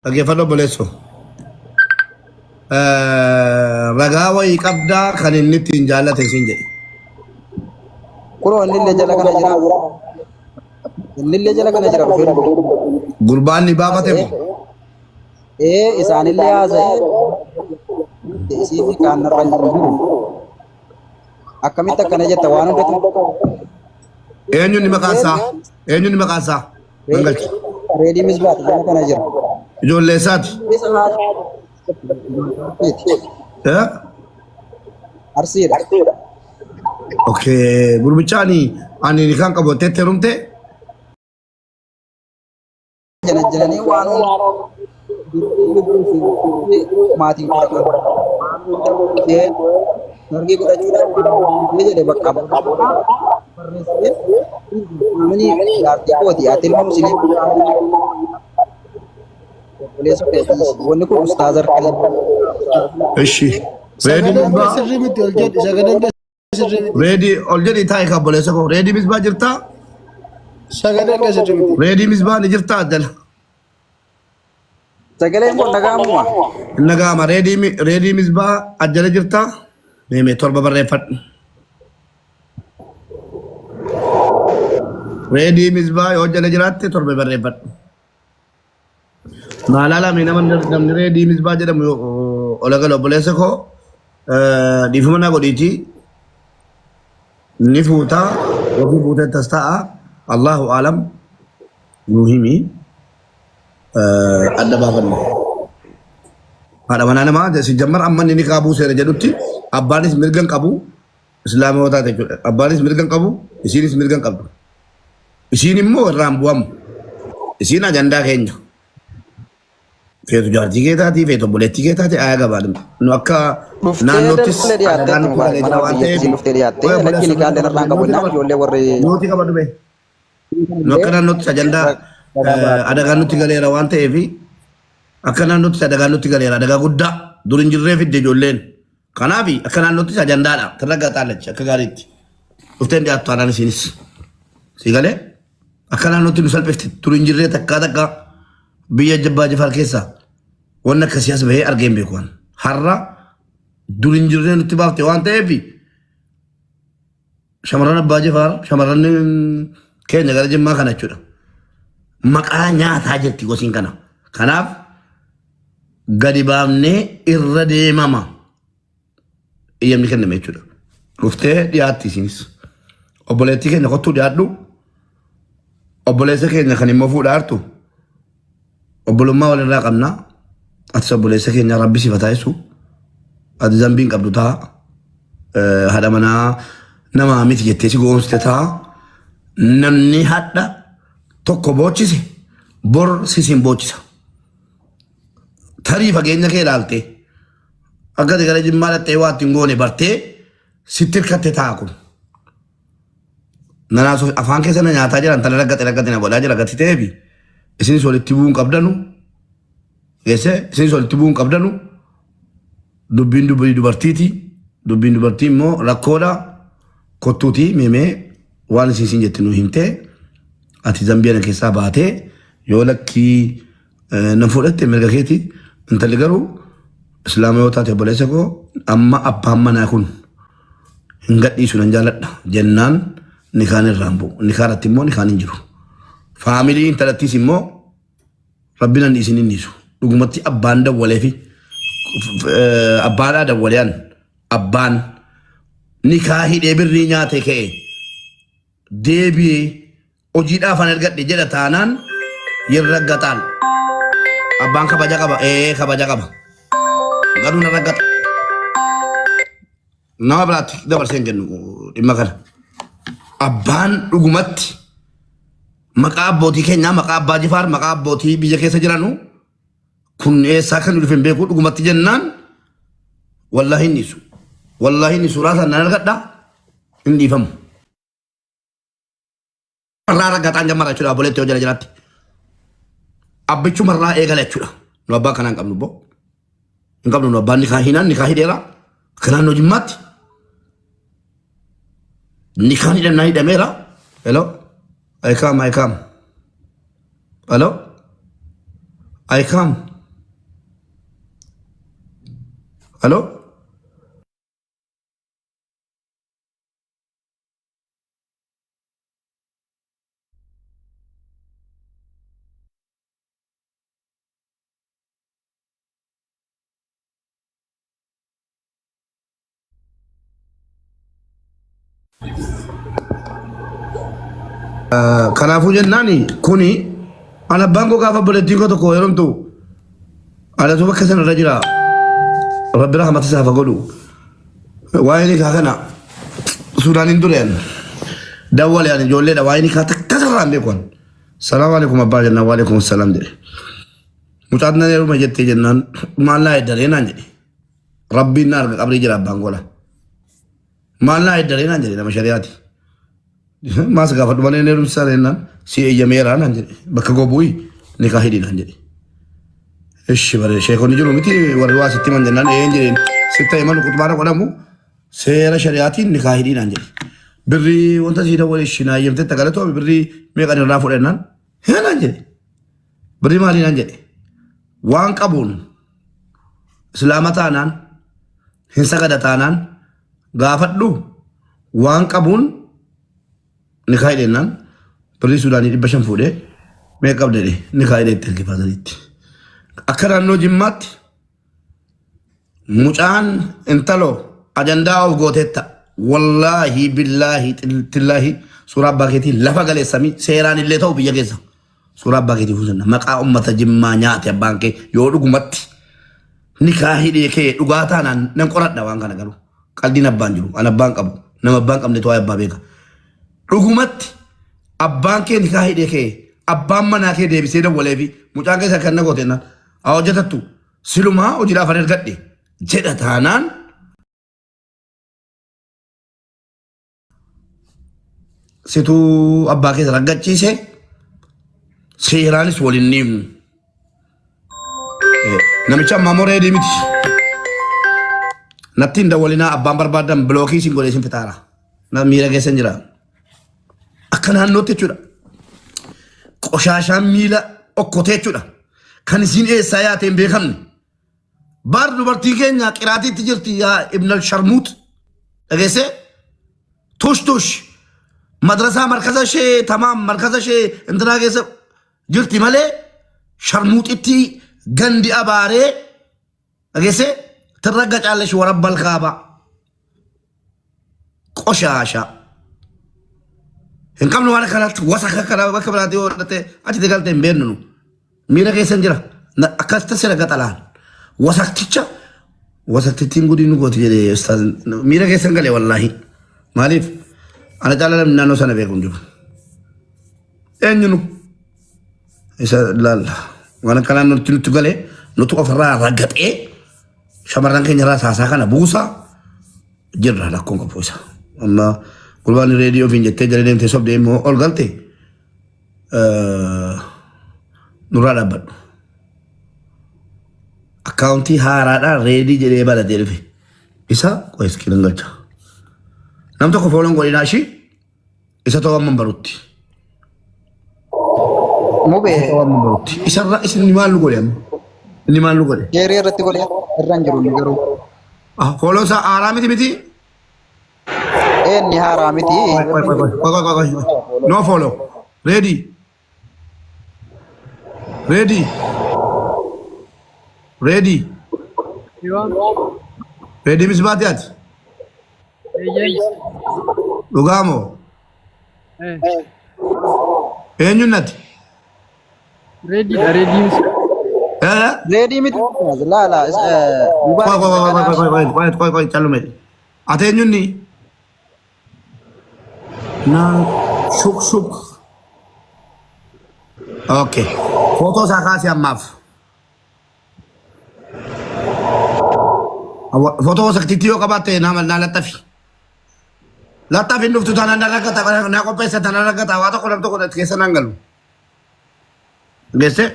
Dhaggeeffadhu obboleessoo. Ragaa wayii qabdaa kan inni ittiin jaallate siin jedhe. Kunoo innillee jala kana jira. Innillee jala kana jira dhufee dubbate. Gurbaan ni baafate moo? Ee isaanillee haasa'ee isii fi kaan narra hin jiru. Akkamitti akkana jetta waan hundatu Eenyuun ni maqaan isaa? Eenyuun ni maqaan isaa? Nan galcha. Reedii misbaati jala kana jira. Ijoollee isaati. Eh? Arsiidha. Okay. Gurbicha ani ani ni kan qabu tettee rumte. Janajjananii waan hunda maatiin godhatan. Waan hunda godhatee sargii godhachuudhaaf waan jedhe bakka barreessee namni jaartii kooti ati ilma musliimaa obboleessa kooti wanni kun ustaaza harka Ishi. Reedi Sagaleen kee misbaa. sirrii miti ol jedhi sagaleen kee sirrii miti. Reedi ol jedhi taa'i kan obboleessa koo. Reedi misbaa jirtaa? Sagaleen kee sirrii miti. Reedi misbaa ni jirtaa jala. Sagaleen kun dhaga'amuma. Nagaama reedii misbaa ajjala jirtaa? Meemee torba barreeffadhu. Reedii misbaa yoo jala jiraatte torba barreeffadhu. Maalaa lamee nama namni reedii misbaa jedhamu ola gala obboleessa koo dhiifama naa godhiitii ni fuutaa yookiin fuutee tas ta'a Allahu aalam nuu himi. Adda baafanna. Haadha manaa namaa si jammar amma inni nikaa buuseera jedhutti abbaanis mirga hin qabu islaama yoo taate jechuudha. Abbaanis mirga hin qabu isiinis mirga hin qabdu. Isiin immoo irraan bu'amu. Isiin ajandaa keenya. Feetu jaartii kee taati feetu obboleettii kee taati aayaa gabaadha. Nu akka Dhuftee naannoottis darbee dhiyaattee adagaan nutti mubarak galee mana jira waan biyyatti ta'eef. isiin dhuftee dhiyaattee Oye lakki obboleessa nikaallee narraan qabu jennaan ijoollee warri Nootii qabadhu bee. Nu akka naannootti ajandaa adagaan nutti galeera waan ta'eef akka naannootti adagaan nutti galeera adagaa guddaa dur hin jirree fidde ijoolleen. Kanaaf akka naannootti ajandaadha. Tarragaa xaalachi akka gaariitti. Dhufteen dhiyaattu taanaan isiinis. Si galee akka naannootti nu salphifte dur hin jirree takkaa takkaa biyya jabbaa jifaar keessaa wanni akkasii as bahee argee hin beeku. Har'a dur hin jirree nutti baafte waan ta'eef Shamarran Abbaa Jifaar, shamarran keenya gara Jimmaa kana jechuudha. Maqaa nyaataa jirti gosiin kana. Kanaaf gadi baafnee irra deemama. Iyyamni kenname jechuudha. Dhuftee dhiyaatti isinis. Obboleettii keenya kottuu dhiyaadhu. Obboleessa keenya kan immoo fuudhaa jirtu. Obbolummaa walirraa qabna. Atis obboleessa keenya rabbi siif haa taasisu. Ati zambii hin qabdu ta'a. Haadha manaa namaa miti jettee si goomsite ta'a. Namni hadha tokko boochise bor sis hin boochisa. Tarii fageenya kee ilaalte akka ati gara jimmaa dhaqxee waa ittiin goone bartee sitti hirkatte ta'a kun. Nanaa sofi afaan keessa na nyaataa jiran tana raggate raggate na godhaa jira gati ta'eefi isinis walitti bu'uun qabdanu geesse isinis walitti bu'uun qabdanu dubbiin dubbii dubartiiti dubbiin dubartii immoo rakkoodha kottuuti meemee waan isin isin jette nu himtee ati zambii ana keessaa baatee yoo lakkii nan fudhatte mirga keeti intalli garuu islaama yoo taate obboleessa koo amma abbaan manaa kun hin gadhiisu nan jaaladha jennaan nikaan irraan bu'u nikaa irratti immoo nikaan hin jiru faamilii intalattiis immoo rabbi nan isin hin dhiisu dhugumatti abbaan dawwalee fi abbaadhaa dawwalee an abbaan nikaa hidhee birrii nyaate ka'e deebi'ee hojiidhaaf an ergadhe jedha taanaan yirraggataal abbaan kabaja qaba ee kabaja qaba garuu na raggata nama biraatti dabarsee hin kennu dhimma kana abbaan dhugumatti maqaa abbootii keenyaa maqaa abbaa jifaar maqaa abbootii biyya keessa jiranu kun eessaa kan dhufe hin beeku dhugumatti jennaan wallaahi hin dhiisu wallaahi hin dhiisu suuraa sana nan argadha hin dhiifamu. Irraa raggaxaan jammara jechuudha obboleetti yoo jala jiraatti. Abbichuma irraa eegala jechuudha. Nu abbaa kanaa hin qabnu boo. Hin qabnu nu abbaan nikaa hinaan nikaa hidheera. Akka naannoo jimmaatti. Nikaan hidhannaa hidhameera. Hello. I come, I come. Hello. I come. Haloo? Kanaafuu jennaan kuni an abbaan koo gaafa obboleettiin koo tokko heerumtu anatu bakka sana irra jira. Rabbi rahmata isaaf haa godhu. Waa'ee nikaa kana Suudaaniin ture an. Dawwale ani ijoolleedha waa'ee nikaa takka sararaan hin beeku an. Salaam alaikum abbaa jennaan wa alaikum salaam jedhe. Mucaan nan heeruma jettee jennaan maal naa eddaree naan jedhe. Rabbiin na arga qabrii jira abbaan gola. Maal naa eddaree naan jedhe nama shari'aati. Maas gaafadhu malee hin heerumsisaa jennaan si eeyyameeraa naan jedhe. Bakka gobuuyi nikaa hidhi naan jedhe. Ishi bare sheekonni jiru miti warri waa sitti himan jennaan een jedheen sitta himan quxbaana godhamu seera shari'aatiin nikaa hidhi naan jedhe. Birrii wanta sii dawwale ishi naa eeyyamteetta galatoomi birrii meeqan irraa fudhannaan hee naan jedhe. Birrii maalii naan jedhe. Waan qabuun Islaama taanaan hin sagada taanaan gaafadhu waan qabuun nikaa hidhennaan birrii Suudaanii 500 fuudhee meeqa qabda jedhe nikaa hidhee itti erge faazariitti. Akka naannoo Jimmaatti mucaan intaloo ajandaa of gooteetta wallaahi billaahi tillaahi suuraa abbaa keetii lafa galeessamii seeraan illee ta'u biyya keessa. Suuraa abbaa keetii fuusanna. Maqaa ummata Jimmaa nyaate abbaan kee yoo dhugumatti nikaa hidhee kee dhugaa taanaan nan qoradha waan kana garuu. Qaldiin abbaan jiru. An abbaan qabu. Nama abbaan qabne tu'aa abbaa beeka. Dhugumatti abbaan kee nikaa hidhee kee abbaan manaa kee deebisee dawwalee fi mucaan keessa kan na goote naan haa hojjetattu silumaa hojiidhaaf an ergadhe jedha taanaan Situu abbaa keessa raggachiise seeraanis waliin dhiibnu. Namicha ammaa immoo reedii miti. Natti hin dawwalinaa abbaan barbaadan bilookii isin godhee isin fixaara. Na miira keessa hin jira. Akka naannootti jechuudha. Qoshaashaan miila okkotee jechuudha. Kan isin eessaa yaate hin beekamne. Baar dubartii keenya qiraatiitti jirti yaa ibnal sharmuut. Dhageessee? Tush tush. Madrasaa markaza ishee tamaam markaza ishee intinaa keessa jirti malee sharmuuxitti gandi abaaree dhageessee tirragga caalleshi warabbal kaabaa. Qoshaasha. Hin qabnu waan akkanatti wasa kana bakka biraatti yoo hodhate achitti galte hin beeknu nu. Miira keessa hin jira. Akkas tasira gaxalaan. Wasakticha wasaktittiin gudii nu gooti jedhee ustaaz miira keessa hin galee wallaahi. Maaliif? Ana caalaa namni naannoo sana beeku hin jiru. Eenyu nu? Isa laalla. Waan akkanaa nutti nutti galee nutu ofirraa ragaxee shamarran keenya irraa saasaa kana buusaa jirra rakkoon qabu isa. Amma gurbaan reediyoo ofiin jettee jala deemtee sobdee immoo ol galte nurraa dhaabbadhu. Akkaawuntii haaraadhaan reedii jedhee baratee dhufe. Isa qo'iskiin galcha. Nam tokko fooloon godhinaa ishii isa ta'uu amma hin barutti. Mube Isa ta'uu amma hin barutti. Isarra isin maal nu godhe amma? Inni maal nu godhe? sheerii irratti godhee irra hin jiru inni garuu. Ah, Fooloon isaa haaraa miti miti? Inni haaraa miti. Qoy qoy qoy qoy qoy qoy qoy. No follow. Ready. Ready. Ready. Ready misbaati ati. Eeyyeen. Dhugaa moo? Eh, Eenyuun nati? Reediidha reediin. Eh? Reedii miti. Laala. Qoy qoy qoy qoy qoy qoy qoy qoy qoy callume. Ati eenyuun ni? Na shuk shuk. Okay. Footoo isaa kaasi ammaaf. Footoo saktiitti yoo qabaatte naa naa laxxafi. Laxxafi hin dhuftu taanaan na rakkata naa qopheessa taanaan rakkata waa tokko nam tokko keessa naan galu. Geesse?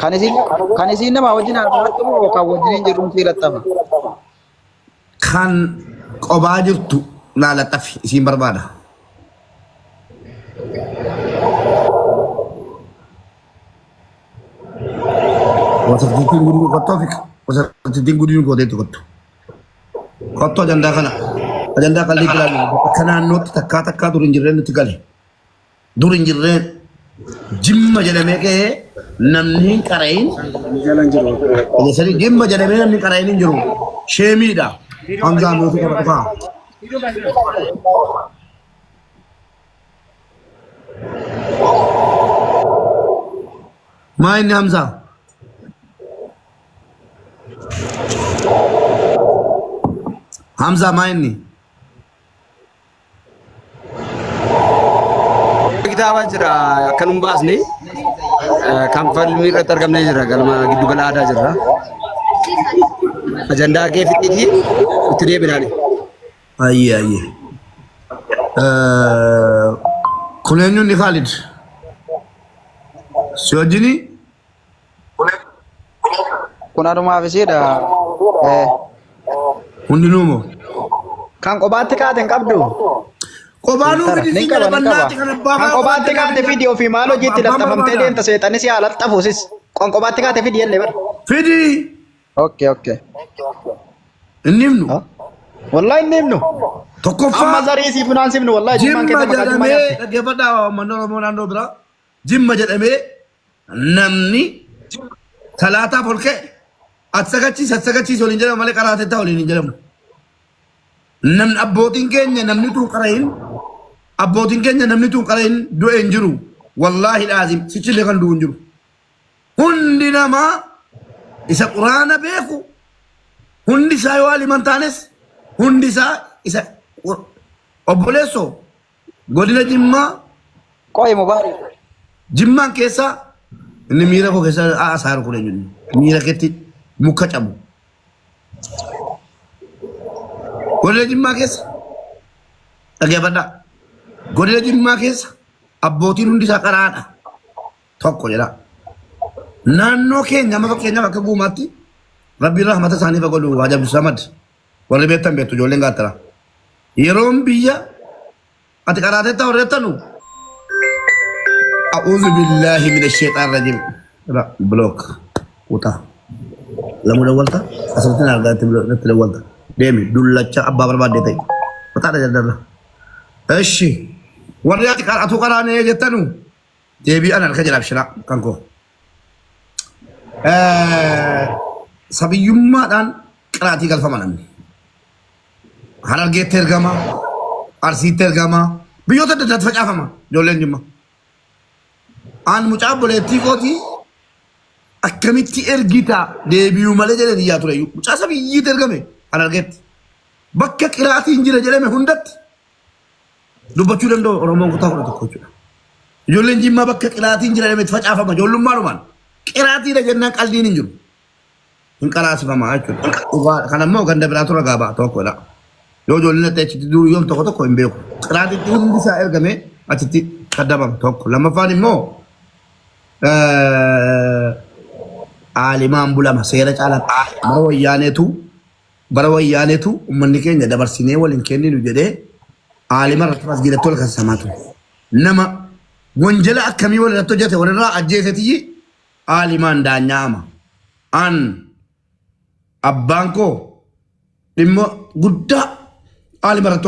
Kan isin kan isin nama wajjin haasa'aa moo kan wajjin hin jirru si laxxafa. Kan qobaa jirtu naa laxxafi isiin barbaada. Wasartittiin gudii kottu Afrika. Wasartittiin gudii gooteetti kottu. Kottu ajandaa kana. Ajandaa qalbii bilaan akka naannootti takkaa takkaa dur hin jirreen nutti gale. Dur hin jirreen jimma jedhamee ka'ee namni hin qara'in. Dhageessanii jimma jedhamee namni hin qara'in hin jiru. Sheemiidha. Hamzaa mootii qaba dhufaa. Maa inni Hamzaa? Hamzaa maa inni? Kitaaba jira akka nun baasne kan falmii irratti argamnee jira galma giddu gala aadaa jirra. Ajandaa kee fixiitii itti deebinaani. Ayyee ayyee. Kun eenyuun ni Khalid? Si wajjini? Kun adumaaf isiidha. Hundinuu moo? Kan kophaatti kaate hin qabdu. Qobaanuu Intala, fidi nin siin qaba, jedha nin qaba. bannaati kan abbaa Kan kophaatti qabde fidi ofii maal hojiitti Abbaan laxxafamtee barbaada. deemta seexanni si haa laxxafu sis. Kan kophaatti kaate fidi jenne bara. Fidi Okay, okay. inni himnu. Wallahi inni himnu. Amma Tokkoffaa zarii siif naan simnu wallahi jimmaan jimma keessa maqaa jimmaa jedhamee nyaatti. dhaggeeffadhaa uummanni Oromoo naannoo biraa. Jimma jedhamee namni salaataaf ol ka'e ati sagachiisi ati sagachiisi waliin jedhamu malee karaa tettaa waliin hin jedhamu. Namni abbootiin keenya namni tun qarahin abbootiin keenya namni tun qarahin du'e hin jiru. Wallaahi laazim sichillee kan du'u hin jiru. Hundi namaa isa quraana beeku hundi isaa yoo aliman taanes hundi isaa isa obboleessoo godina Jimmaa Qo'i Mubaarik. Jimmaan keessa inni miira koo keessa haasaa jiru kun eenyuun miira keetti muka cabu. Godina Jimmaa keessa dhaggeeffadhaa. Godina Jimmaa keessa abbootiin hundi isaa qaraadha. Tokko jedha. Naannoo keenya amma fakkeenyaaf akka guumaatti rabbiin rahmata isaaniif haa godhu Haji Abdulsamad warri beektan beektu ijoolleen gaattara. Yeroon biyya ati qaraateetta warri jettanu a'uudhu billaahi mina sheexaan rajiim. Block. Uta. Lamu dawwalta asirratti na argaa itti dawwalta. Deemi dullacha abbaa barbaadde ta'e. Mataadha jaldarra. Eshi warri ati qara'atu qaraanee jettanu deebii ana harka jira abshiraa kan koo. Sabiyyummaadhaan qiraatii galfama namni. Harargeetti ergama, Arsiitti ergama, biyyoota adda addaatti facaafama ijoolleen jimma. Aan mucaa obboleettii kootii akkamitti ergita deebi'uu malee jedheen iyyaa ture iyyuu. Mucaa sabiyyiitti ergame Harargeetti. Bakka qiraatiin jira jedhame hundatti dubbachuu danda'u Oromoon kutaa 11 jechuudha. Ijoolleen Jimmaa bakka qiraatiin jira jedhame itti facaafama ijoollummaadhumaan. Qiraatiidha jennaan qaldiin hin jiru. Hin qaraasifama jechuudha. Dhugaa kan ammoo ganda biraatu ragaa ba'a tokkodha. Yoo ijoolleen dhattee achitti dur yoom tokko tokko hin beeku. Qiraatiitti hundi isaa ergamee achitti kaddabama tokko. Lammaffaan immoo aalimaan bulama seera caalaa bara wayyaaneetu Bara wayyaaneetu ummanni keenya dabarsinee wal hin kenninu jedhee aalima irratti masgiidatti wal kassamaa ture. Nama wanjala akkamii wal irratti hojjete walirraa ajjeesetiyyi aalimaan daanyaa'ama. An abbaan koo dhimma guddaa aalima irratti